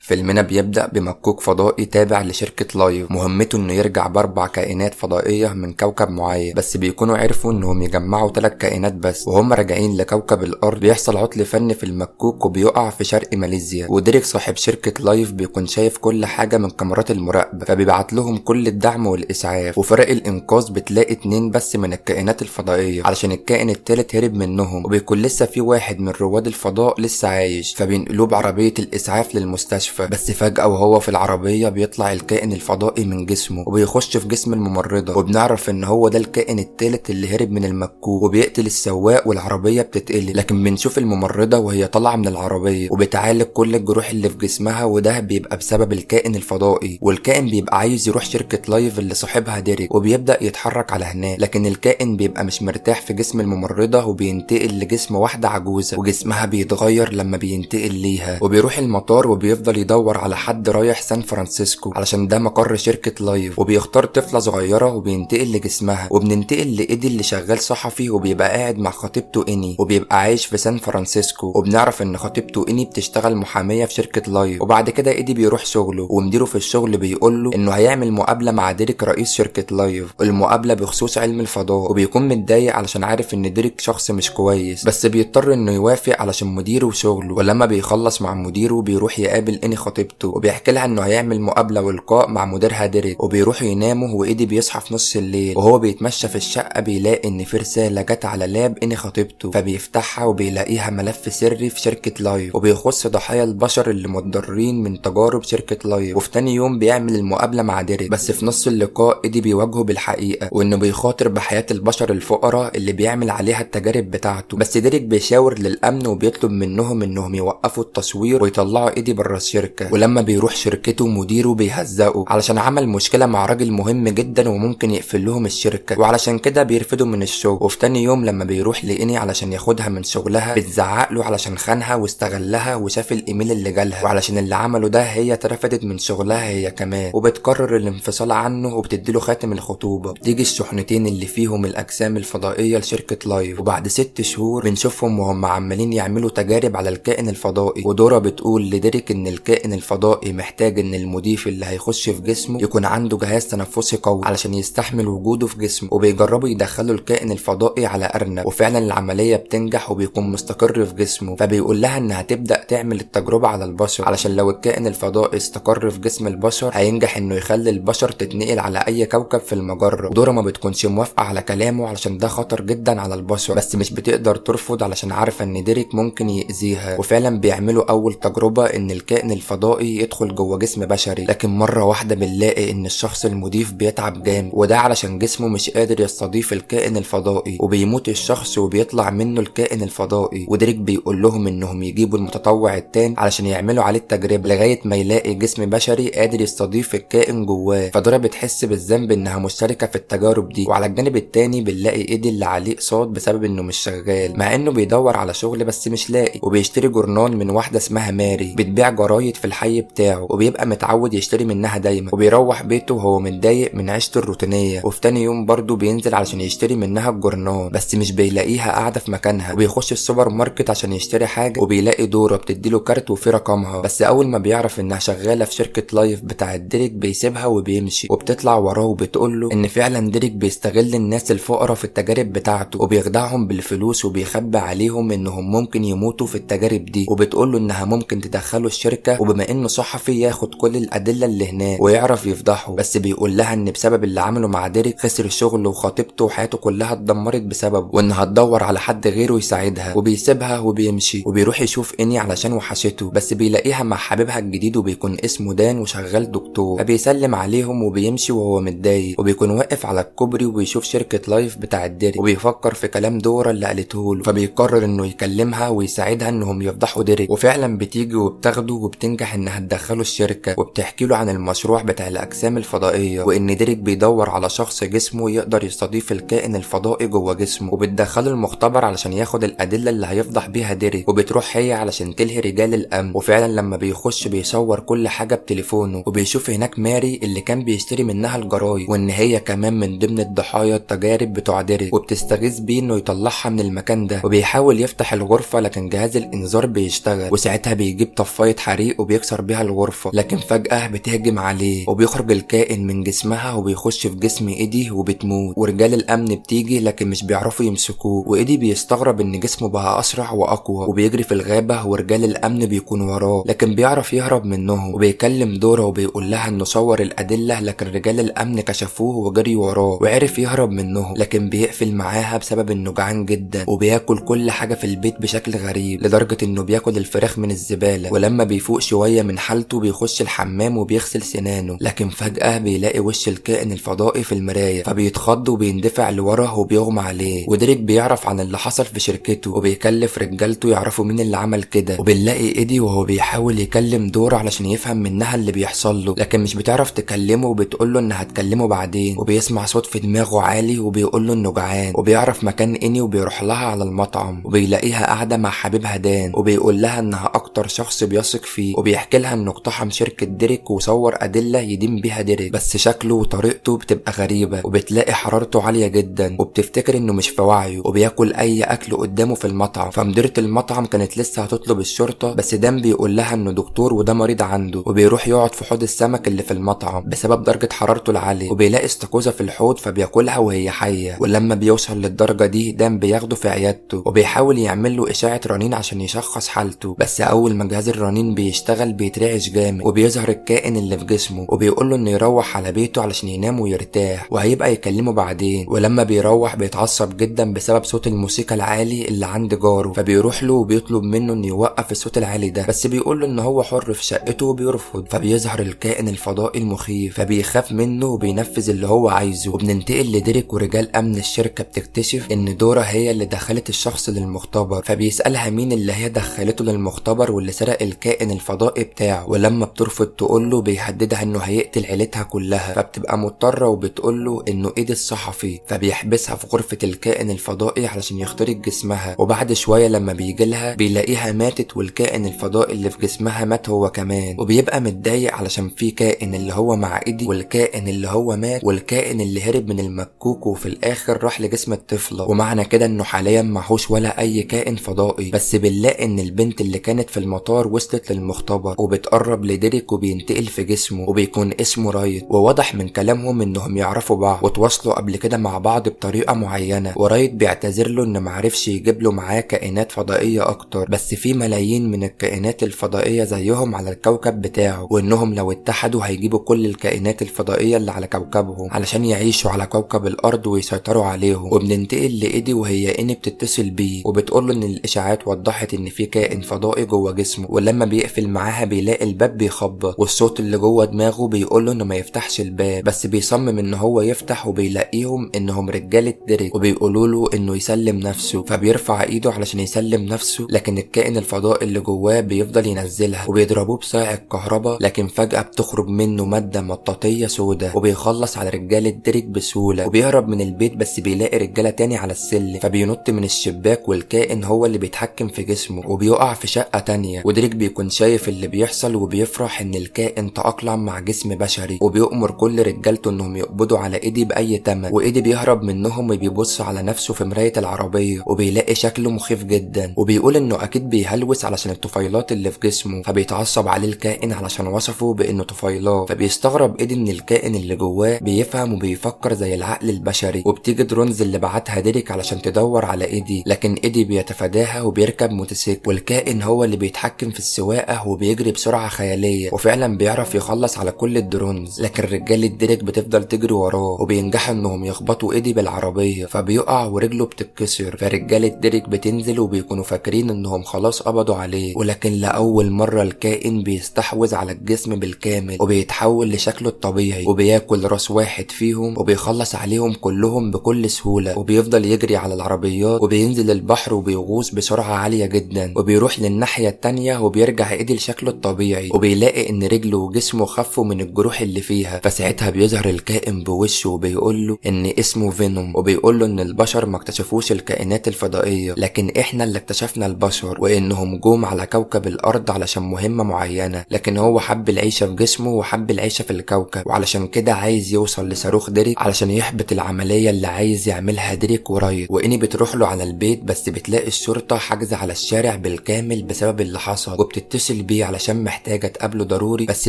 فيلمنا بيبدأ بمكوك فضائي تابع لشركة لايف، مهمته انه يرجع باربع كائنات فضائية من كوكب معين، بس بيكونوا عرفوا انهم يجمعوا 3 كائنات بس. وهم راجعين لكوكب الارض بيحصل عطل فني في المكوك وبيقع في شرق ماليزيا، وديريك صاحب شركة لايف بيكون شايف كل حاجة من كاميرات المراقبة، فبيبعت لهم كل الدعم والاسعاف. وفرق الانقاذ بتلاقي 2 بس من الكائنات الفضائية علشان الكائن التالت هرب منهم، وبيكون لسه في واحد من رواد الفضاء لسه عايش، فبينقلوه بعربية الاسعاف للمستشفى. بس فجأة وهو في العربية بيطلع الكائن الفضائي من جسمه وبيخش في جسم الممرضة، وبنعرف ان هو ده الكائن التالت اللي هرب من المكوك، وبيقتل السواق والعربية بتتقلب. لكن بنشوف الممرضة وهي طالعة من العربية وبتعالج كل الجروح اللي في جسمها، وده بيبقى بسبب الكائن الفضائي. والكائن بيبقى عايز يروح شركة لايف اللي صاحبها ديريك، وبيبدأ يتحرك على هناك، لكن الكائن بيبقى مش مرتاح في جسم الممرضة وبينتقل لجسم واحدة عجوزة، وجسمها بيتغير لما بينتقل ليها. وبيروح المطار وبيفضل يدور على حد رايح سان فرانسيسكو علشان ده مقر شركة لايف، وبيختار طفلة صغيرة وبينتقل لجسمها. وبننتقل لإيدي اللي شغال صحفي وبيبقى قاعد مع خطيبته إني، وبيبقى عايش في سان فرانسيسكو، وبنعرف ان خطيبته إني بتشتغل محامية في شركة لايف. وبعد كده إيدي بيروح شغله، ومديره في الشغل بيقول له انه هيعمل مقابلة مع ديريك رئيس شركة لايف، المقابلة بخصوص علم الفضاء، وبيكون متضايق علشان عارف ان ديريك شخص مش كويس، بس بيضطر انه يوافق علشان مديره وشغله. ولما بيخلص مع مديره بيروح يقابل إني خطيبته، وبيحكي لها انه هيعمل مقابله ولقاء مع مديرها ديريك، وبيروحوا يناموا. وايدي بيصحى في نص الليل وهو بيتمشى في الشقة بيلاقي ان في رسالة جت على lap إني خطيبته، فبيفتحها وبيلاقيها ملف سري في شركة لايف، وبيخص ضحايا البشر اللي متضررين من تجارب شركة لايف. وفي تاني يوم بيعمل المقابلة مع ديريك، بس في نص اللقاء ايدي بيواجهه بالحقيقة وانه بيخاطر بحياة البشر الفقراء اللي بيعمل عليها التجارب بتاعته. بس ديريك بيشاور للامن وبيطلب منهم انهم يوقفوا التصوير ويطلعوا ايدي بره الشركة. ولما بيروح شركته مديره بيهزقه علشان عمل مشكلة مع راجل مهم جدا وممكن يقفل لهم الشركة، وعلشان كده بيرفدوا من الشغل. وفي تاني يوم لما بيروح لإني علشان ياخدها من شغلها بتزعق له علشان خانها واستغلها وشاف الايميل اللي جالها، وعلشان اللي عمله ده هي اترفدت من شغلها هي كمان، وبتقرر الانفصال عنه وبتديله خاتم الخطوبة. بتيجي الشحنتين اللي فيهم الاجسام الفضائية لشركة لايف، وبعد 6 شهور بنشوفهم وهم عمالين يعملوا تجارب على الكائن الفضائي. ودورا بتقول لديريك ان الكائن الفضائي محتاج ان المضيف اللي هيخش في جسمه يكون عنده جهاز تنفسي قوي علشان يستحمل وجوده في جسمه، وبيجربوا يدخلوا الكائن الفضائي على ارنب، وفعلا العملية بتنجح وبيكون مستقر في جسمه. فبيقول لها انها تبدا تعمل التجربة على البشر علشان لو الكائن الفضائي استقر في جسم البشر هينجح انه يخلي البشر تتنقل على اي كوكب في المجرة. ودورا ما بتكونش موافقة على كلامه علشان ده خطر جدا على البشر، بس مش بتقدر ترفض علشان عارفه ان ديريك ممكن يأذيها. وفعلا بيعملوا اول تجربه ان الكائن الفضائي يدخل جوه جسم بشري، لكن مرة واحدة بنلاقي ان الشخص المضيف بيتعب جامد، وده علشان جسمه مش قادر يستضيف الكائن الفضائي، وبيموت الشخص وبيطلع منه الكائن الفضائي. وديريك بيقول لهم انهم يجيبوا المتطوع التاني علشان يعملوا عليه التجربة لغاية ما يلاقي جسم بشري قادر يستضيف الكائن جواه. فدورا بتحس بالذنب انها مشتركة في التجارب دي. وعلى الجانب التاني بنلاقي ايدي اللي عليه اقساط بسبب انه مش شغال، مع انه بيدور على شغل بس مش لاقي، وبيشتري جورنان من واحدة اسمها ماري بتبيع جرايد في الحي بتاعه، وبيبقى متعود يشتري منها دايما. وبيروح بيته وهو متضايق من عيشته الروتينية. وفي تاني يوم برضه بينزل علشان يشتري منها الجورنان، بس مش بيلاقيها قاعدة في مكانها. وبيخش السوبر ماركت عشان يشتري حاجة، وبيلاقي دورا بتديله كارت وفي رقمها، بس اول ما بيعرف انها شغالة في شركة لايف بتاعه ديريك بيسيبها وبيمشي. وبتطلع وراه وبتقول له ان فعلا ديريك بيستغل الناس الفقراء في التجارب بتاعته وبيخدعهم بالفلوس وبيخبي عليهم انهم ممكن يموتوا في التجارب دي، وبتقول له انها ممكن تدخله الشركة، وبما انه صحفي ياخد كل الادلة اللي هناك ويعرف يفضحه. بس بيقول لها ان بسبب اللي عمله مع ديريك خسر شغله وخطيبته وحياته كلها اتدمرت بسببه، وانها هتدور على حد غيره يساعدها. وبيسيبها وبيمشي، وبيروح يشوف اني علشان وحشته، بس بيلاقيها مع حبيبها الجديد وبيكون اسمه دان وشغال دكتور، فبيسلم عليهم وبيمشي وهو متضايق. وبيكون واقف على الكوبري وبيشوف شركة لايف بتاع ديريك، وبيفكر في كلام دورا اللي قالته له، فبيقرر انه يكلمها ويساعدها انهم يفضحوا ديريك. وفعلا بتيجي وبتاخده وبتنجح انها تدخله الشركة، وبتحكي له عن المشروع بتاع الاجسام الفضائية، وان ديريك بيدور على شخص جسمه يقدر يستضيف الكائن الفضائي جوه جسمه، وبتدخله المختبر علشان ياخد الادلة اللي هيفضح بيها ديريك. وبتروح هي علشان تلهي رجال الامن، وفعلا لما بيخش بيصور كل حاجة بتليفونه، وبيشوف هناك ماري اللي كان بيشتري منها الجرايد، وان هي كمان من ضمن الضحايا التجارب بتوع ديريك، وبتستغيث بيه انه يطلعها من المكان ده. وبيحاول يفتح الغرفة لكن جهاز الانذار بيشتغل، وساعتها بيجيب طفايه حريق الطريق وبيكسر بيها الغرفة، لكن فجأة بتهجم عليه وبيخرج الكائن من جسمها وبيخش في جسم ايدي وبتموت. ورجال الامن بتيجي لكن مش بيعرفوا يمسكوه، وايدي بيستغرب ان جسمه بقى اسرع واقوى وبيجري في الغابة ورجال الامن بيكونوا وراه، لكن بيعرف يهرب منهم. وبيكلم دورا وبيقول لها انه صور الادلة، لكن رجال الامن كشفوه وجري وراه وعرف يهرب منهم، لكن بيقفل معاها بسبب انه جعان جدا وبياكل كل حاجة في البيت بشكل غريب لدرجة انه بياكل الفراخ من الزبالة. ولما بيفوق شوية من حالته بيخش الحمام وبيغسل سنانه، لكن فجأة بيلاقي وش الكائن الفضائي في المراية فبيتخض وبيندفع لورا وبيغمى عليه. ودريك بيعرف عن اللي حصل في شركته وبيكلف رجالته يعرفوا مين اللي عمل كده. وبنلاقي ايدي وهو بيحاول يكلم دورا علشان يفهم منها اللي بيحصل له، لكن مش بتعرف تكلمه وبتقول له انها هتكلمه بعدين. وبيسمع صوت في دماغه عالي وبيقول له انه جعان، وبيعرف مكان اني وبيروح لها على المطعم وبيلاقيها قاعدة مع حبيبها دان، وبيقول لها انها اكتر شخص بيثق فيه، وبيحكي لها انه اقتحم شركة ديريك وصور ادلة يدين بيها ديريك، بس شكله وطريقته بتبقى غريبة وبتلاقي حرارته عالية جدا وبتفتكر انه مش في وعيه وبياكل اي اكل قدامه في المطعم. فمديره المطعم كانت لسه هتطلب الشرطة، بس دان بيقول لها انه دكتور وده مريض عنده، وبيروح يقعد في حوض السمك اللي في المطعم بسبب درجه حرارته العالية، وبيلاقي استاكوزا في الحوض فبياكلها وهي حيه. ولما بيوصل للدرجة دي دان بياخده في عيادته وبيحاول يعمل له اشعه رنين عشان يشخص حالته، بس اول ما جهاز الرنين بيشتغل بيترعش جامد وبيظهر الكائن اللي في جسمه، وبيقول له انه يروح على بيته علشان ينام ويرتاح وهيبقى يكلمه بعدين. ولما بيروح بيتعصب جدا بسبب صوت الموسيقى العالي اللي عند جاره، فبيروح له وبيطلب منه انه يوقف الصوت العالي ده، بس بيقول له ان هو حر في شقته وبيرفض. فبيظهر الكائن الفضائي المخيف فبيخاف منه وبينفذ اللي هو عايزه. وبننتقل لديريك ورجال امن الشركة بتكتشف ان دورا هي اللي دخلت الشخص للمختبر، فبيسالها مين اللي هي دخلته للمختبر واللي سرق الكائن الفضائي بتاعه، ولما بترفض تقول له بيهددها انه هيقتل عيلتها كلها، فبتبقى مضطرة وبتقول له انه ايدي الصحفي، فبيحبسها في غرفة الكائن الفضائي علشان يخترق جسمها. وبعد شوية لما بيجيلها بيلاقيها ماتت والكائن الفضائي اللي في جسمها مات هو كمان، وبيبقى متضايق علشان في كائن اللي هو مع ايدي والكائن اللي هو مات والكائن اللي هرب من المكوك وفي الاخر راح لجسم الطفلة، ومعنى كده انه حاليا معهوش ولا اي كائن فضائي. بس بنلاقي ان البنت اللي كانت في المطار وصلت للمختبر وبتقرب لديريك وبينتقل في جسمه وبيكون اسمه رايت، وواضح من كلامهم انهم يعرفوا بعض وتواصلوا قبل كده مع بعض بطريقة معينة. ورايت بيعتذر له انه معرفش يجيب له معاه كائنات فضائية اكتر، بس في ملايين من الكائنات الفضائية زيهم على الكوكب بتاعه، وانهم لو اتحدوا هيجيبوا كل الكائنات الفضائية اللي على كوكبهم علشان يعيشوا على كوكب الارض ويسيطروا عليهم. وبننتقل لايدي وهي اني بتتصل بيه وبتقول له ان الاشاعات وضحت ان في كائن فضائي جوه جسمه، ولما بيقفل معاها بيلاقي الباب بيخبط والصوت اللي جوه دماغه بيقول له انه ما يفتحش الباب، بس بيصمم ان هو يفتح وبيلاقيهم انهم رجاله ديريك وبيقولوا له انه يسلم نفسه، فبيرفع ايده علشان يسلم نفسه، لكن الكائن الفضائي اللي جواه بيفضل ينزلها وبيضربوه بصاع الكهرباء، لكن فجأة بتخرج منه مادة مطاطية سوداء وبيخلص على رجالة ديريك بسهولة. وبيهرب من البيت بس بيلاقي رجالة تاني على السلم، فبينط من الشباك والكائن هو اللي بيتحكم في جسمه وبيقع في شقة تانية. وديريك بيكون شايف اللي بيحصل وبيفرح ان الكائن تأقلم مع جسم بشري، وبيؤمر كل رجالته انهم يقبضوا على ايدي بأي تمن. وايدي بيهرب منهم وبيبص على نفسه في مراية العربية وبيلاقي شكله مخيف جدا، وبيقول انه اكيد بيهلوس علشان الطفيلات اللي في جسمه، فبيتعصب عليه الكائن علشان وصفه بانه طفيلات. فبيستغرب ايدي ان الكائن اللي جواه بيفهم وبيفكر زي العقل البشري. وبتيجي drones اللي بعتها ديريك علشان تدور على ايدي، لكن ايدي بيتفاداها وبيركب موتوسيكل، والكائن هو اللي بيتحكم في السواقة وبيجري بسرعة خيالية، وفعلا بيعرف يخلص على كل ال drones. لكن رجاله ديريك بتفضل تجري وراه وبينجحوا انهم يخبطوا ايدي بالعربية، فبيقع ورجله بتتكسر. فرجاله ديريك بتنزل وبيكونوا فاكرين انهم خلاص قبضوا عليه، ولكن لاول مرة الكائن بيستحوذ على الجسم بالكامل وبيتحول لشكله الطبيعي وبياكل راس واحد فيهم وبيخلص عليهم كلهم بكل سهولة. وبيفضل يجري على العربيات وبينزل البحر وبيغوص بسرعة عالية جدا، وبيروح للناحيه التانية وبيرجع ايدي لشكله الطبيعي، وبيلاقي ان رجله وجسمه خفوا من الجروح اللي فيها. فساعتها بيظهر الكائن بوشه وبيقول له ان اسمه فينوم، وبيقول له ان البشر ما اكتشفوش الكائنات الفضائية لكن احنا اللي اكتشفنا البشر، وانهم جم على كوكب الارض علشان مهمة معينة، لكن هو حب العيشة في جسمه وحب العيشة في الكوكب، وعلشان كده عايز يوصل لصاروخ ديريك علشان يحبط العملية اللي عايز يعملها ديريك ورايت. واني بتروح له على البيت بس بتلاقي الشرطة حاجزه على الشارع بالكامل بسبب اللي حصل، وبتتصل بتتصل بيه علشان محتاجه تقابله ضروري، بس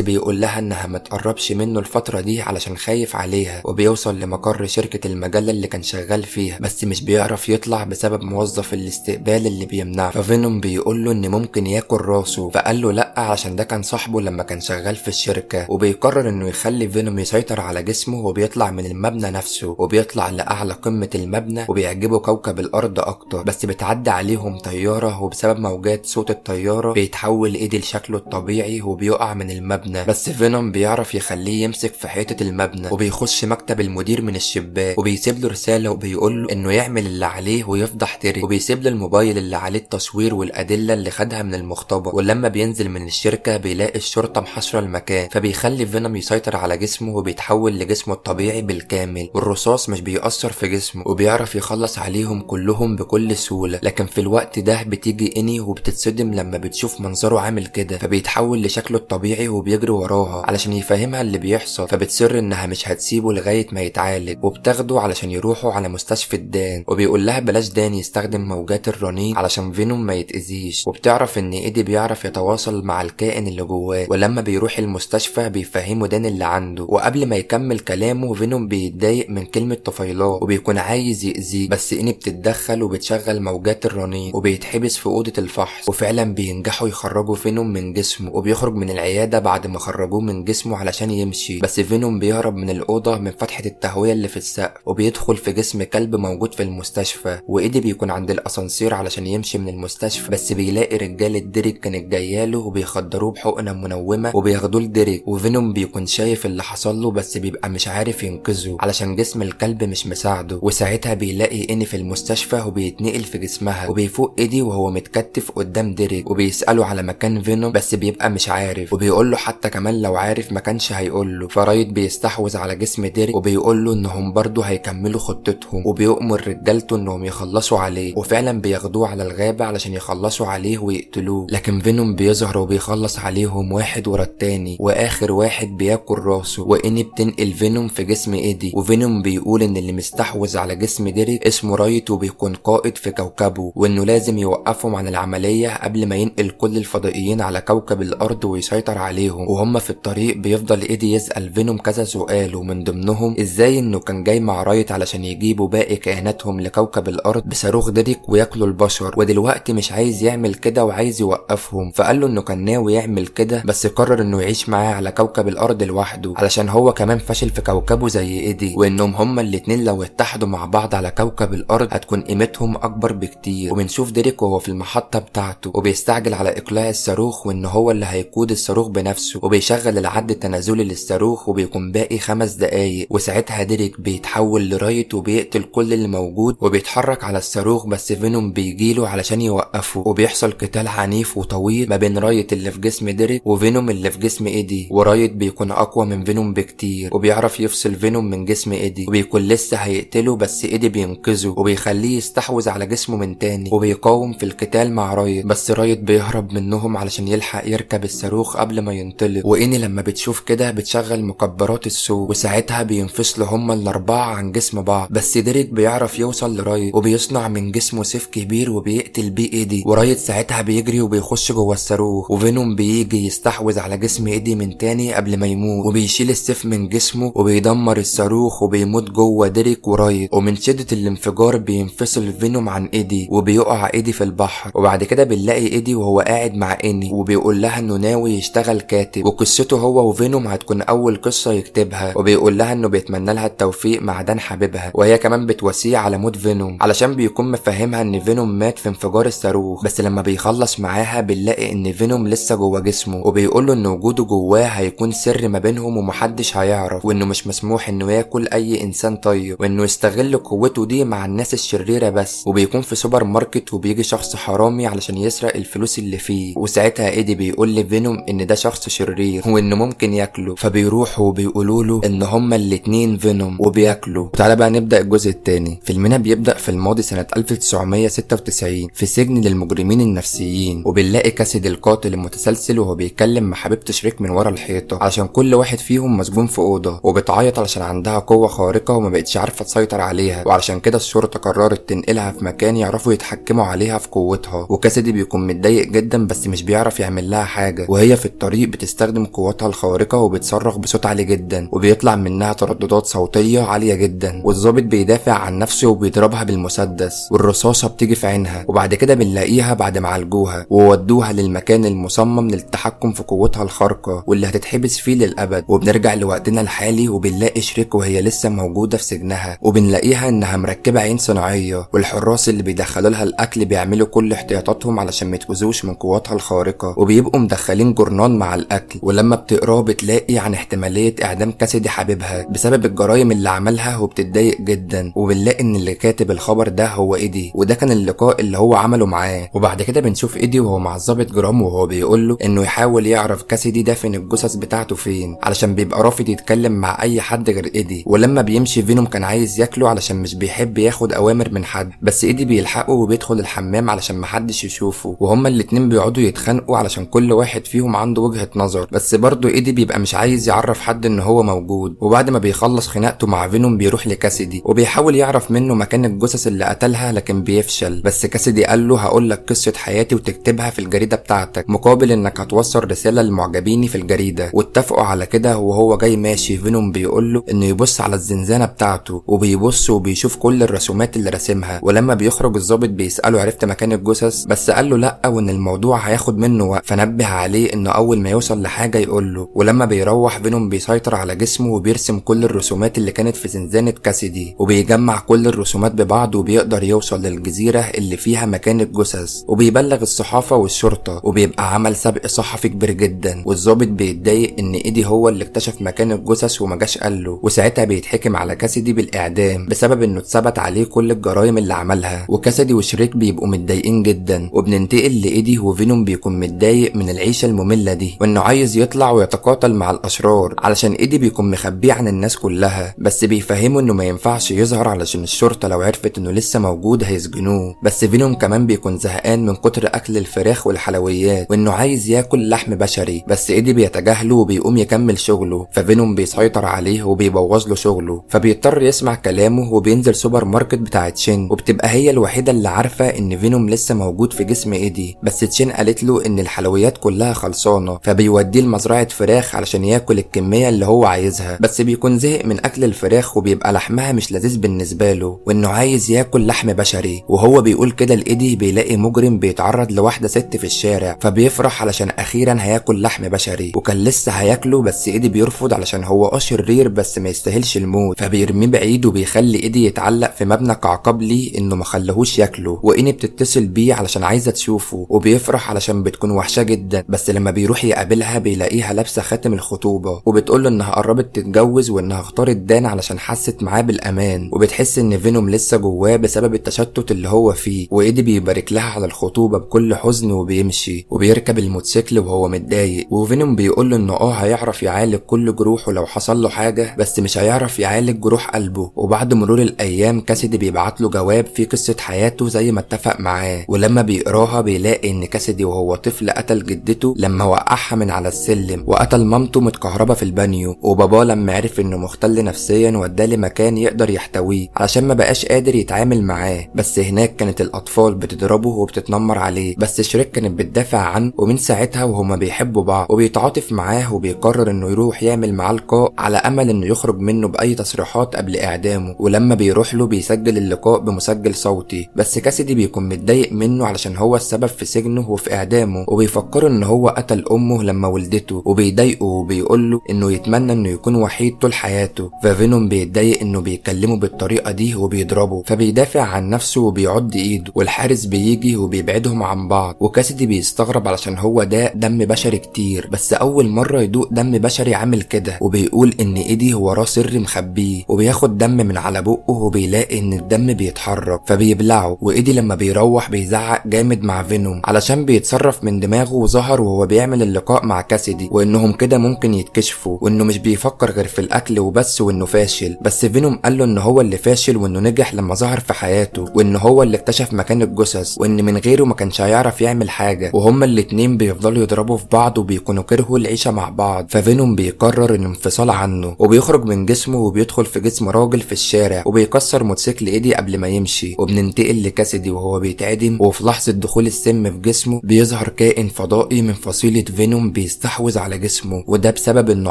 بيقول لها انها ما تقربش منه الفترة دي علشان خايف عليها. وبيوصل لمقر شركة المجلة اللي كان شغال فيها، بس مش بيعرف يطلع بسبب موظف الاستقبال اللي بيمنعه. ففينوم بيقول له ان ممكن ياكل راسه، فقال له لا عشان ده كان صاحبه لما كان شغال في الشركة. وبيقرر انه يخلي فينوم يسيطر على جسمه، وبيطلع من المبنى نفسه وبيطلع لاعلى قمة المبنى، وبيعجبه كوكب الارض اكتر. بس بتعدي عليهم طيارة، وبسبب موجات صوت الطيارة بيتحول ايدي لشكله الطبيعي وبيقع من المبنى. بس فينوم بيعرف يخليه يمسك في حيطة المبنى، وبيخش مكتب المدير من الشباك، وبيسيب له رسالة وبيقول له انه يعمل اللي عليه ويفضح تيري، وبيسيب له الموبايل اللي عليه التصوير والادلة اللي خدها من المختبر. ولما بينزل من الشركة بيلاقي الشرطة محاصرة المكان، فبيخلي فينوم يسيطر على جسمه وبيتحول لجسمه الطبيعي بالكامل، والرصاص مش بيأثر في جسمه، وبيعرف يخلص عليهم كلهم بكل سهولة. لكن في الوقت ده بتيجي اني وبتتصدم لما بتشوف منظره عامل كده، فبيتحول لشكله الطبيعي وبيجري وراها علشان يفهمها اللي بيحصل. فبتصر انها مش هتسيبه لغاية ما يتعالج، وبتاخده علشان يروحوا على مستشفى دان، وبيقول لها بلاش دان يستخدم موجات الرنين علشان فينوم ما يتأذيش. وبتعرف ان ايدي بيعرف يتواصل مع الكائن اللي جواه، ولما بيروح المستشفى بيفهمه دان اللي عنده. وقبل ما يكمل كلامه فينوم بيتضايق من كلمة طفيلات وبيكون عايز يأذيه، بس اني بتتدخل وبتشغل موجات الرنين وبيتحبس في أوضة الفحص. وفعلا بينجحوا يخرجوا فينوم من جسمه، وبيخرج من العيادة بعد ما خرجوه من جسمه علشان يمشي. بس فينوم بيهرب من الأوضة من فتحة التهوية اللي في السقف، وبيدخل في جسم كلب موجود في المستشفى. وإيدي بيكون عند الأسانسير علشان يمشي من المستشفى، بس بيلاقي رجالة ديريك كانت جاياله وبيخدروه بحقنة منومة وبياخدوه لديريك. وفينوم بيكون شايف اللي حصل له، بس بيبقى مش عارف ينقذه علشان جسم الكلب مش مساعدة. وساعتها بيلاقي إني في المستشفى وبيتنقل في جسمها، وبيفوق إيدي وهو متكتف قدام ديريك، وبيسأله على مكان فينوم بس بيبقى مش عارف، وبيقول له حتى كمان لو عارف ما كانش هيقول له. فرايت بيستحوذ على جسم ديريك وبيقول له انهم برضه هيكملوا خطتهم، وبيؤمر رجالته انهم يخلصوا عليه. وفعلا بياخدوه على الغابة علشان يخلصوا عليه ويقتلوه، لكن فينوم بيظهر وبيخلص عليهم واحد ورا التاني، واخر واحد بياكل راسه. وإني بتنقل فينوم في جسم ايدي، وفينوم بيقول ان اللي مستحوذ على جسم ديريك اسمه رايت وبيكون قائد في كوكبه، وانه لازم يوقفهم عن العملية قبل ما ينقل كل الفضائيين على كوكب الارض ويسيطر عليهم. وهم في الطريق بيفضل ايدي يسأل فينوم كذا سؤال، ومن ضمنهم ازاي انه كان جاي مع رايت علشان يجيبوا باقي كائناتهم لكوكب الارض بصاروخ ديريك وياكلوا البشر، ودلوقتي مش عايز يعمل كده وعايز يوقفهم. فقال له انه كان ناوي يعمل كده، بس قرر انه يعيش معاه على كوكب الارض لوحده علشان هو كمان فشل في كوكبه زي ايدي، وانهم هما الاتنين لو اتحدوا مع بعض على كوكب الارض هتكون قيمتهم اكبر بكتير. وبنشوف ديريك وهو في المحطة بتاعته وبيستعجل على اقلاع الصاروخ، وان هو اللي هيقود الصاروخ بنفسه، وبيشغل العد التنازلي للصاروخ وبيكون باقي 5 دقايق. وساعتها ديريك بيتحول لرايت وبيقتل كل اللي موجود وبيتحرك على الصاروخ، بس فينوم بيجيله علشان يوقفه، وبيحصل قتال عنيف وطويل ما بين رايت اللي في جسم ديريك وفينوم اللي في جسم ايدي. ورايت بيكون اقوى من فينوم بكتير، وبيعرف يفصل فينوم من جسم ايدي، وبيكون لسه هيقتله بس ايدي بينقذه وبيخليه يستحوذ على جسمه من تاني، وبيقاوم في القتال مع رايت، بس رايت بيهرب منهم علشان يلحق يركب الصاروخ قبل ما ينطلق. وإني لما بتشوف كده بتشغل مكبرات الصوت، وساعتها بينفصلوا هما الاربعة عن جسم بعض، بس ديريك بيعرف يوصل لرايت وبيصنع من جسمه سيف كبير وبيقتل بيه ايدي. ورايت ساعتها بيجري وبيخش جوه الصاروخ، وفينوم بيجي يستحوذ على جسم ايدي من تاني قبل ما يموت، وبيشيل السيف من جسمه وبيدمر الصاروخ وبيموت جوه ديريك ورايت. ومن شدة الانفجار بينفصل فينوم عن ايدي وبيقع ايدي في البحر. وبعد كده بنلاقي ايدي وهو قاعد مع اني، وبيقول لها انه ناوي يشتغل كاتب، وقصته هو وفينوم هتكون اول قصة يكتبها، وبيقول لها انه بيتمنى لها التوفيق مع دان حبيبها. وهي كمان بتواسيه على موت فينوم علشان بيكون مفهمها ان فينوم مات في انفجار الصاروخ. بس لما بيخلص معاها بنلاقي ان فينوم لسه جوه جسمه، وبيقول له ان وجوده جواه هيكون سر ما بينهم ومحدش هيعرف، وانه مش مسموح انه ياكل اي انسان طيب، وانه يستغل قوته دي مع الناس الشريرة بس. وبيكون في سوبر ماركت وبيجي شخص حرامي علشان يسرق الفلوس اللي فيه، وساعتها ايدي بيقول لفينوم ان ده شخص شرير وانه ممكن ياكله، فبيروحوا وبيقولوا له ان هما الاتنين فينوم وبياكلوا. تعالى بقى نبدا الجزء الثاني. فيلمنا بيبدا في الماضي سنة 1996 في سجن للمجرمين النفسيين، وبنلاقي كاسيدي القاتل المتسلسل وهو بيتكلم مع حبيبته شريك من ورا الحيطة علشان كل واحد فيهم مسجون في اوضة، وبتعيط علشان عندها قوة خارقة وما بقتش عارفه تسيطر عليها، وعلشان كده الشرطة قررت تنقلها في مكان يعرفوا يتحكموا عليها في قوتها. وكاسيدي بيكون متضايق جدا بس مش بيعرف يعمل لها حاجة، وهي في الطريق بتستخدم قوتها الخارقة وبتصرخ بصوت عالي جدا وبيطلع منها ترددات صوتية عالية جدا، والظابط بيدافع عن نفسه وبيضربها بالمسدس والرصاصه بتيجي في عينها. وبعد كده بنلاقيها بعد ما عالجوها وودوها للمكان المصمم للتحكم في قوتها الخارقة واللي هتتحبس فيه للابد. وبنرجع لوقتنا الحالي وبنلاقي شريك وهي لسه موجودة في سجنها، وبنلاقيها انها مركبة عين صناعية، والحراس اللي بيدخلوا لها الاكل بيعملوا كل احتياطاتهم علشان ما يتأذوش من قوتها الخارقة، وبيبقوا مدخلين جورنان مع الاكل، ولما بتقراه بتلاقي عن احتمالية اعدام كاسيدي حبيبها بسبب الجرايم اللي عملها وبتتضايق جدا. وبنلاقي ان اللي كاتب الخبر ده هو ايدي، وده كان اللقاء اللي هو عمله معاه. وبعد كده بنشوف ايدي وهو مع الظابط جرام وهو بيقول له انه يحاول يعرف كاسيدي دافن الجثث بتاعته فين علشان بيبقى رافض يتكلم مع اي حد غير ايدي. ولما بيمشي فينوم كان عايز ياكله علشان مش بيحب ياخد اوامر من حد، بس ايدي بيلحقه وبيدخل الحمام علشان محدش يشوفه، وهما الاتنين بيقعدوا يتخانقوا علشان كل واحد فيهم عنده وجهة نظر، بس برضه ايدي بيبقى مش عايز يعرف حد ان هو موجود. وبعد ما بيخلص خناقته مع فينوم بيروح لكاسيدي وبيحاول يعرف منه مكان الجثث اللي قتلها لكن بيفشل، بس كاسيدي قال له هقول لك قصة حياتي وتكتبها في الجريدة بتاعتك مقابل انك هتوصل رسالة لمعجبيني في الجريدة. واتفقوا على كده. وهو جاي ماشي فينوم بيقول له انه يبص على الزنزانة بتاعته، وبيبص وبيشوف كل الرسومات اللي راسمها. ولما بيخرج الظابط بيسأله عرفت مكان الجثث، بس قال له لا وان الموضوع هياخد منه وقت، فنبه عليه انه اول ما يوصل لحاجة يقول له. ولما بيروح فينوم بيسيطر على جسمه وبيرسم كل الرسومات اللي كانت في زنزانة كاسيدي، وبيجمع كل الرسومات ببعض وبيقدر يوصل للجزيرة اللي فيها مكان الجثث، وبيبلغ الصحافة والشرطة، وبيبقى عمل سبق صحفي كبير جدا. والظابط بيتضايق ان ايدي هو اللي اكتشف مكان الجثث وما جاش قال له، وساعتها بيتحكم على كاسيدي بالاعدام بسبب انه اتثبت عليه كل الجرائم اللي عملها. وكاسيدي وشريك بيبقوا متضايقين جدا. وبننتقل لايدي وفينوم بيكون متضايق من العيشة المملة دي وانه عايز يطلع ويتقاتل مع الاشرار علشان ايدي بيكون مخبيه عن الناس كلها، بس بيفهموا انه ما ينفعش يظهر علشان الشرطة لو عرفت انه لسه موجود هيسجنوه. بس فينوم كمان بيكون زهقان من كتر اكل الفراخ والحلويات وانه عايز ياكل لحم بشري، بس ايدي بيتجاهله وبيقوم يكمل شغله، ففينوم بيسيطر عليه وبيبوظ له شغله، فبيضطر يسمع كلامه وبينزل سوبر ماركت بتاع تشين، وبتبقى هي الوحيدة اللي عارفه ان فينوم لسه موجود في جسم ايدي، بس تشين قالت له ان الحلويات كلها خلصانه، فبيوديه لمزرعه فراخ علشان ياكل الكمية اللي هو عايزها، بس بيكون زهق من اكل الفراخ وبيبقى لحمها مش لذيذ بالنسبة له وانه عايز ياكل لحم بشري. وهو بيقول كده لايدي بيلاقي مجرم بيتعرض لواحدة ست في الشارع، فبيفرح علشان اخيرا هياكل لحم بشري، وكان لسه هياكله بس ايدي بيرفض علشان هو شرير بس ما يستاهلش الموت، فبيرميه بعيد وبيخلي ايدي يتعلق في مبنى كعقاب ليه انه ما خلهوش ياكله. وإني بتتصل بيه علشان عايزه تشوفه، وبيفرح علشان بتكون وحشة جدا، بس لما بيروح يقابلها بيلاقيها لابسه خاتم الخطوبة، وبتقول له انها قربت تتجوز وانها اختارت دان علشان حست معاه بالامان، وبتحس ان فينوم لسه جواه بسبب التشتت اللي هو فيه. وايدي بيبارك لها على الخطوبة بكل حزن وبيمشي وبيركب الموتوسيكل وهو متضايق. وفينوم بيقول له انه هيعرف يعالج كل جروحه لو حصل له حاجة، بس مش هيعرف يعالج جروح قلبه. وبعد مرور الايام كاسيدي بيبعت له جواب فيه قصة حياته زي ما اتفق معاه، ولما بيقراها بيلاقي ان كاسيدي وهو طفل قتل جدته لما وقعها من على السلم، وقتل مامته متكهربه في البانيو، وباباه لما عرف انه مختل نفسيا وداه لمكان يقدر يحتويه علشان ما بقاش قادر يتعامل معاه، بس هناك كانت الاطفال بتضربه وبتتنمر عليه، بس شريك كانت بتدافع عنه، ومن ساعتها وهما بيحبوا بعض. وبيتعاطف معاه وبيقرر انه يروح يعمل معاه لقاء على امل انه يخرج منه باي تصريحات قبل اعدامه. ولما بيروح له بيسجل اللقاء بمسجل صوتي، بس كاسيدي بيكون متضايق منه علشان هو السبب في سجنه وفي اعدامه، وبيفكروا ان هو قتل امه لما ولدته، وبيضايقه وبيقول له انه يتمنى انه يكون وحيد طول حياته. ففينوم بيتضايق انه بيكلمه بالطريقة دي وبيضربه، فبيدافع عن نفسه وبيعض ايده، والحارس بيجي وبيبعدهم عن بعض. وكاسيدي بيستغرب علشان هو ده دم بشري كتير، بس اول مرة يدوق دم بشري عامل كده، وبيقول ان ايدي وراه سر مخبيه، وبياخد دم من على بقه وبيلاقي ان الدم بيتحرك فبيبلعه. وايدي لما بيروح بيزعق جامد مع فينوم علشان بيتصرف من دماغه وظهر وهو بيعمل اللقاء مع كاسيدي، وانهم كده ممكن يتكشفوا، وانه مش بيفكر غير في الاكل وبس، وانه فاشل. بس فينوم قال له ان هو اللي فاشل وانه نجح لما ظهر في حياته، وان هو اللي اكتشف مكان الجثث، وان من غيره ما كانش هيعرف يعمل حاجة، وهما الاتنين والاتنين بيفضلوا يضربوا في بعض وبيكونوا كرهوا العيشة مع بعض. ففينوم بيقرر الانفصال عنه وبيخرج من جسمه وبيدخل في جسم راجل في الشارع وبيكسر موتوسيكل ايدي قبل ما يمشي. وبننتقل لكاسيدي وهو بيتعدم، وفي لحظة دخول السم في جسمه بيظهر كائن فضائي من فصيلة فينوم بيستحوذ على جسمه، وده بسبب انه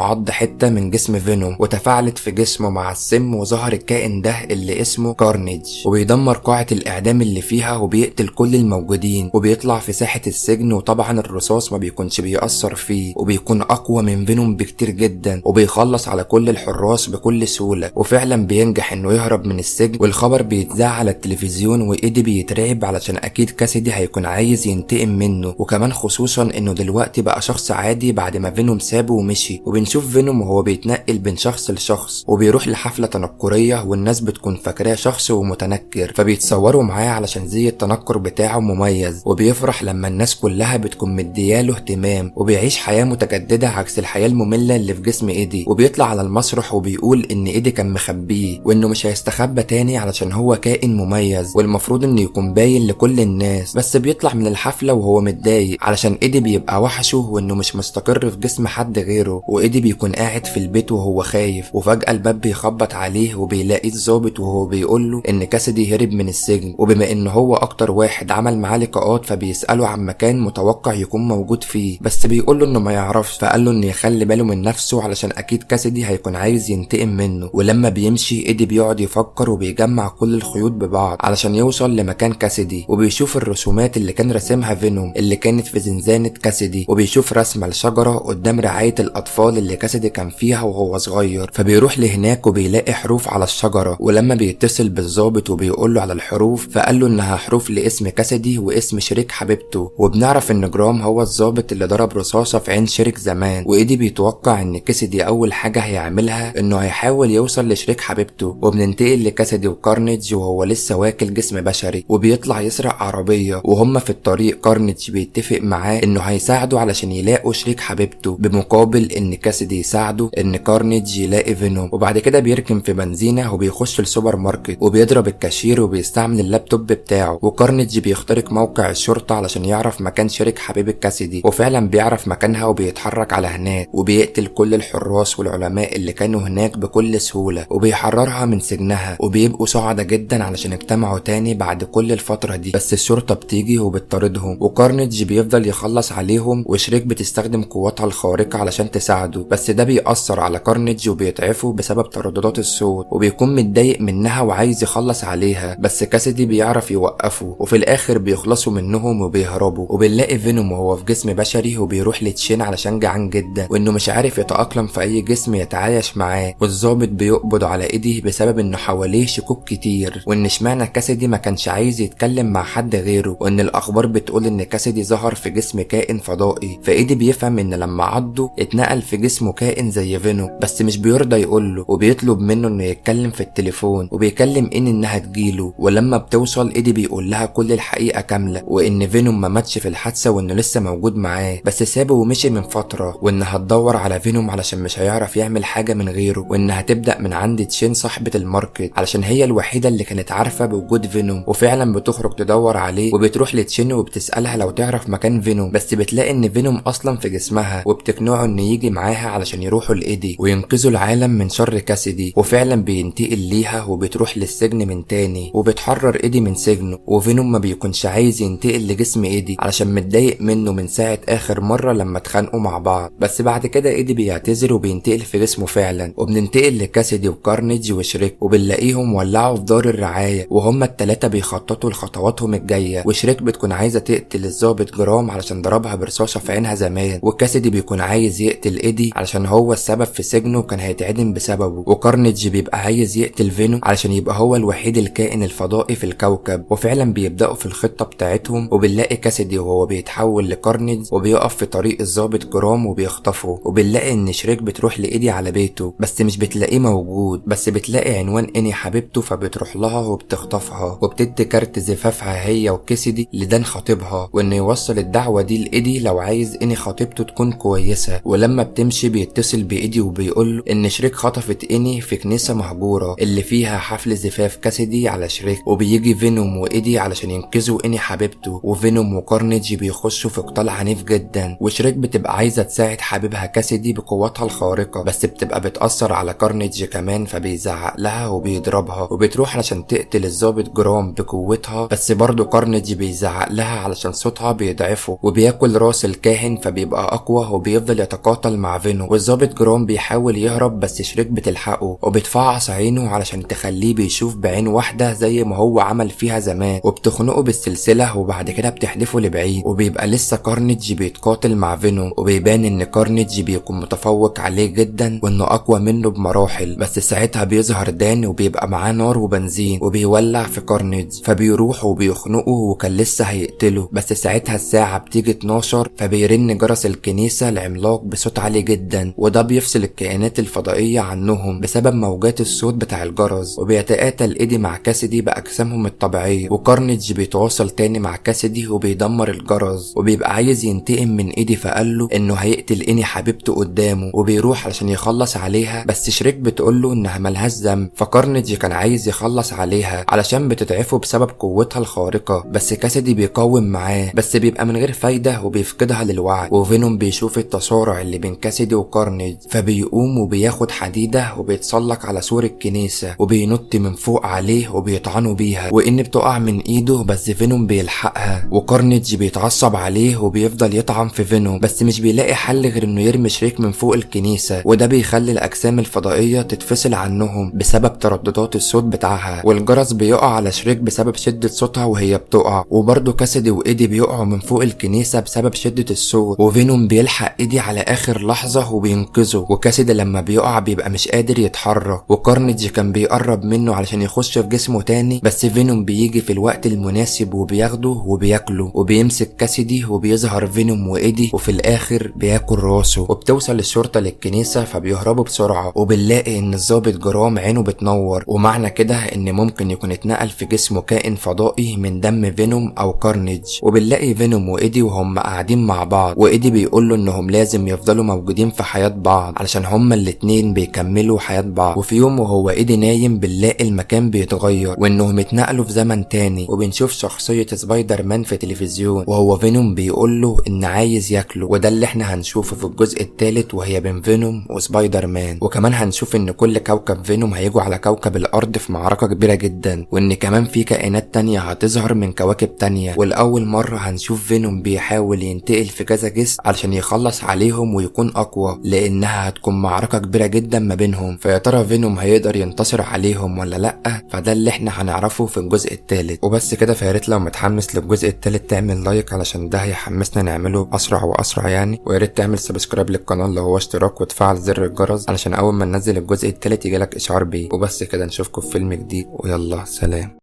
عض حتة من جسم فينوم وتفاعلت في جسمه مع السم وظهر الكائن ده اللي اسمه كارنيج، وبيدمر قاعة الاعدام اللي فيها وبيقتل كل الموجودين وبيطلع في ساحة السجن، وطبعا الرصاص ما بيكونش بيأثر فيه وبيكون اقوى من فينوم بكتير جدا وبيخلص على كل الحراس بكل سهولة. وفعلا بينجح انه يهرب من السجن والخبر بيتذاع على التلفزيون، وايدي بيترعب علشان اكيد كاسيدي هيكون عايز ينتقم منه، وكمان خصوصا انه دلوقتي بقى شخص عادي بعد ما فينوم سابه ومشي. وبنشوف فينوم وهو بيتنقل بين شخص لشخص وبيروح لحفلة تنكرية والناس بتكون فاكراه شخص ومتنكر، فبيتصوروا معاه علشان زي التنكر بتاعه مميز، وبيفرح لما الناس كلها بتكون مدياله اهتمام، وبيعيش حياة متجددة عكس الحياة المملة اللي في جسم ايدي. وبيطلع على المسرح وبيقول ان ايدي كان مخبيه وانه مش هيستخبى تاني علشان هو كائن مميز والمفروض انه يكون باين لكل الناس. بس بيطلع من الحفلة وهو متضايق علشان ايدي بيبقى وحشة وانه مش مستقر في جسم حد غيره، وايدي بيكون قاعد في البيت وهو خايف. وفجأة الباب بيخبط عليه وبيلاقيه الظابط وهو بيقول له ان كاسيدي هرب من السجن، وبما ان هو اكتر واحد عمل معاه لقاءات فبيسأله عن مكان متوقع يكون موجود فيه، بس بيقول له انه ما يعرفش، فقال له انه يخلي باله من نفسه علشان اكيد كاسيدي هيكون عايز ينتقم منه. ولما بيمشي ايدي بيقعد يفكر وبيجمع كل الخيوط ببعض علشان يوصل لمكان كاسيدي، وبيشوف الرسومات اللي كان راسمها فينوم اللي كانت في زنزانة كاسيدي، وبيشوف رسمة لشجرة قدام رعاية الأطفال اللي كاسيدي كان فيها وهو صغير، فبيروح لهناك وبيلاقي حروف على الشجرة. ولما بيتصل بالظابط وبيقول له على الحروف فقال له انها حروف لاسم كاسيدي واسم شريك حبيبته. وبنعرف ان جرام هو الظابط اللي ضرب رصاصة في عين شريك زمان، وايدي بيتوقع ان كاسيدي اول حاجة هيعملها انه هيحاول يوصل لشريك حبيبته. وبننتقل لكاسيدي وكارنيج وهو لسه واكل جسم بشري، وبيطلع يسرق عربية، وهما في الطريق كارنيج بيتفق معاه انه هيساعده علشان يلاقوا شريك حبيبته بمقابل ان كاسيدي يساعده ان كارنيج يلاقي فينوم. وبعد كده بيركن في بنزينة وبيخش السوبر ماركت وبيضرب الكاشير وبيستعمل اللابتوب بتاعه، وكارنيج بيخترق موقع الشرطة علشان يعرف مكان شريك حبيبة كاسيدي، وفعلا بيعرف مكانها وبيتحرك على هناك وبيقتل كل الحراس والعلماء اللي كانوا هناك بكل سهولة وبيحررها من سجنها، وبيبقوا سعداء جدا علشان اجتمعوا تاني بعد كل الفترة دي. بس الشرطة بتيجي وبتطاردهم وكارنيج بيفضل يخلص عليهم، وشريك بتستخدم قوتها الخارقة علشان تساعده، بس ده بيأثر على كارنيج وبيضعفه بسبب ترددات الصوت، وبيكون متضايق منها وعايز يخلص عليها، بس كاسيدي بيعرف يوقفه، وفي الاخر بيخلصوا منهم وبيهربوا. وبنلاقي فينوم وهو في جسم بشري وبيروح لتشين علشان جعان جدا وانه مش عارف يتأقلم في اي جسم يتعايش معاه، والظابط بيقبض على ايدي بسبب انه حواليه شكوك كتير، وان اشمعنى كاسيدي ما كانش عايز يتكلم مع حد غيره، وان الاخبار بتقول ان كاسيدي ظهر في جسم كائن فضائي. فايدي بيفهم ان لما عضه اتنقل في جسمه كائن زي فينوم، بس مش بيرضى يقوله وبيطلب منه انه يتكلم في التليفون، وبيكلم ان انها تجيله. ولما بتوصل ايدي بيقول لها كل الحقيقة كاملة، وان فينوم ما ماتش في الحادثة وانه لسه موجود معاه بس سابه ومشي من فترة، وانها هتدور على فينوم علشان مش هيعرف يعمل حاجة من غيره، وانها هتبدا من عند تشين صاحبه الماركت علشان هي الوحيدة اللي كانت عارفه بوجود فينوم. وفعلا بتخرج تدور عليه وبتروح لتشين وبتسالها لو تعرف مكان فينوم، بس بتلاقي ان فينوم اصلا في جسمها، وبتقنعه انه يجي معاها علشان يروحوا لايدي وينقذوا العالم من شر كاسيدي. وفعلا بينتقل ليها وبتروح للسجن من تاني وبتحرر ايدي من سجنه. وفينوم ما بيكونش عايز ينتقل لجسم ايدي علشان متضايق منه من ساعة اخر مرة لما اتخانقوا مع بعض، بس بعد كده ايدي بيعتذر وبينتقل في جسمه فعلا. وبننتقل لكاسيدي وكارنيج وشريك، وبنلاقيهم ولعوا في دار الرعاية وهما التلاتة بيخططوا لخطواتهم الجاية. وشريك بتكون عايزه تقتل الظابط جرام علشان ضربها برصاصه في عينها زمان، وكاسيدي بيكون عايز يقتل ايدي علشان هو السبب في سجنه وكان هيتعدم بسببه، وكارنيج بيبقى عايز يقتل فينوم علشان يبقى هو الوحيد الكائن الفضائي في الكوكب. وفعلا بيبداوا في الخطة بتاعتهم، وبنلاقي كاسيدي وهو بيتحول لكارنيج وبيقف في طريق الظابط جرام وبيخطفه. وبنلاقي ان شريك بتروح لايدي على بيته بس مش بتلاقيه موجود، بس بتلاقي عنوان اني حبيبته فبتروح لها وبتخطفها، وبتدي كارت زفافها هي وكاسيدي لدان خطيبها، وانه يوصل الدعوة دي لايدي لو عايز اني خطيبته تكون كويسة. ولما بتمشي بيتصل بايدي وبيقول له ان شريك خطفت اني في كنيسة مهجورة اللي فيها حفل زفاف كاسيدي على شريك، وبيجي فينوم وايدي علشان ينقذوا اني حبيبته، وفينوم وكارنيج بيخشوا وبيخشوا في قتال عنيف جدا. وشريك بتبقى عايزة تساعد حبيبها كاسيدي بقوتها الخارقة، بس بتبقى بتأثر على كارنيج كمان، فبيزعق لها وبيضربها، وبتروح علشان تقتل الضابط جرام بقوتها، بس برضه كارنيج بيزعق لها علشان صوتها بيضعفه، وبياكل راس الكاهن فبيبقى اقوى وبيفضل يتقاتل مع فينوم. والضابط جرام بيحاول يهرب بس شريك بتلحقه وبتفعص عينه علشان تخليه بيشوف بعين واحدة زي ما هو عمل فيها زمان، وبتخنقه بالسلسلة وبعد كده بتحدفه لبعيد. وبيبقى لسه كارنيج بيتقاتل مع فينوم، وبيبان ان كارنيج بيكون متفوق عليه جدا وانه اقوى منه بمراحل، بس ساعتها بيظهر دان وبيبقى معاه نار وبنزين وبيولع في كارنيج، فبيروح وبيخنقه وكان لسه هيقتله، بس ساعتها الساعة بتيجي 12 فبيرن جرس الكنيسة العملاق بصوت عالي جدا، وده بيفصل الكائنات الفضائية عنهم بسبب موجات الصوت بتاع الجرس. وبيتقاتل ايدي مع كاسيدي بأجسامهم الطبيعية، وكارنيج بيتواصل تاني مع كاسيدي وبيدمر الجرس، وبيبقى عايز ينتقم من ايدي فقال له انه هيقتل اني حبيبته قدامه، وبيروح علشان يخلص عليها، بس شريك بتقوله انها ملهاش ذنب، فكارنيج كان عايز يخلص عليها علشان بتضعفه بسبب قوتها الخارقة، بس كاسيدي بيقاوم معاه بس بيبقى من غير فايدة وبيفقدها للوعي. وفينوم بيشوف التصارع اللي بين كاسيدي وكارنيج، فبيقوم وبياخد حديدة وبيتسلق على سور الكنيسة وبينط من فوق عليه وبيطعنه بيها، وان بتقع من ايده بس فينوم بيلحقها، وكارنيج بيتعصب عليه وبيفضل يطعن في فينوم، بس مش بيلاقي حل غير انه يرمي شريك من فوق الكنيسة، وده بيخلي الاجسام الفضائية تتفصل عنهم بسبب ترددات الصوت بتاعها، والجرس بيقع على شريك بسبب شدة صوتها وهي بتقع. وبرضه كاسيدي وايدي بيقعوا من فوق الكنيسة بسبب شدة الصوت، وفينوم بيلحق ايدي على اخر لحظة وبينقذه، وكاسيدي لما بيقع بيبقى مش قادر يتحرك، وكارنيج كان بيقرب منه علشان يخش في جسمه تاني، بس فينوم بيجي في الوقت المناسب وبياخده وبياكله، وبيمسك كاسيدي وبيظهر فينوم وايدي، وفي الاخر بياكل راسه. وبتوصل الشرطة للكنيسة فبيهربوا بسرعة، وبنلاقي ان الضابط جرام عينه بتنور، ومعنى كده ان ممكن يكون اتنقل في جسمه كائن فضائي من دم فينوم او كارنيج. وبنلاقي فينوم وايدي وهم قاعدين مع بعض، وايدي بيقول له انهم لازم يفضلوا موجودين في حياة بعض علشان هما الاتنين بيكملوا حياة بعض. وفي يوم وهو ايدي نايم بنلاقي المكان بيتغير وانهم اتنقلوا في زمن تاني، وبنشوف شخصية سبايدر مان في تلفزيون وهو فينوم بيقول له ان عايز ياكله، وده اللي احنا هنشوفه في الجزء الثالث وهي بين فينوم وسبايدر مان. وكمان هنشوف ان كل كوكب فينوم هيجوا على كوكب الارض في معركة كبيرة جدا، وان كمان في كائنات تانية هتظهر من كواكب تانية. والاول مرة هنشوف فينوم بيحاول ينتقل في كذا جسم علشان يخلص عليهم ويكون اقوى، لانها هتكون معركة كبيرة جدا ما بينهم. فيا ترى فينوم هيقدر ينتصر عليهم ولا لا؟ فده اللي احنا هنعرفه في الجزء الثالث. وبس كده، فياريت لو متحمس للجزء الثالث تعمل like علشان ده هيحمسنا نعمله اسرع واسرع يعني، وياريت تعمل subscribe للقناة اللي هو اشتراك وتفعل زر الجرس علشان اول ما ننزل الجزء الثالث يجيلك اشعار بيه. وبس كده، نشوفكم في فيلم جديد، ويلا سلام.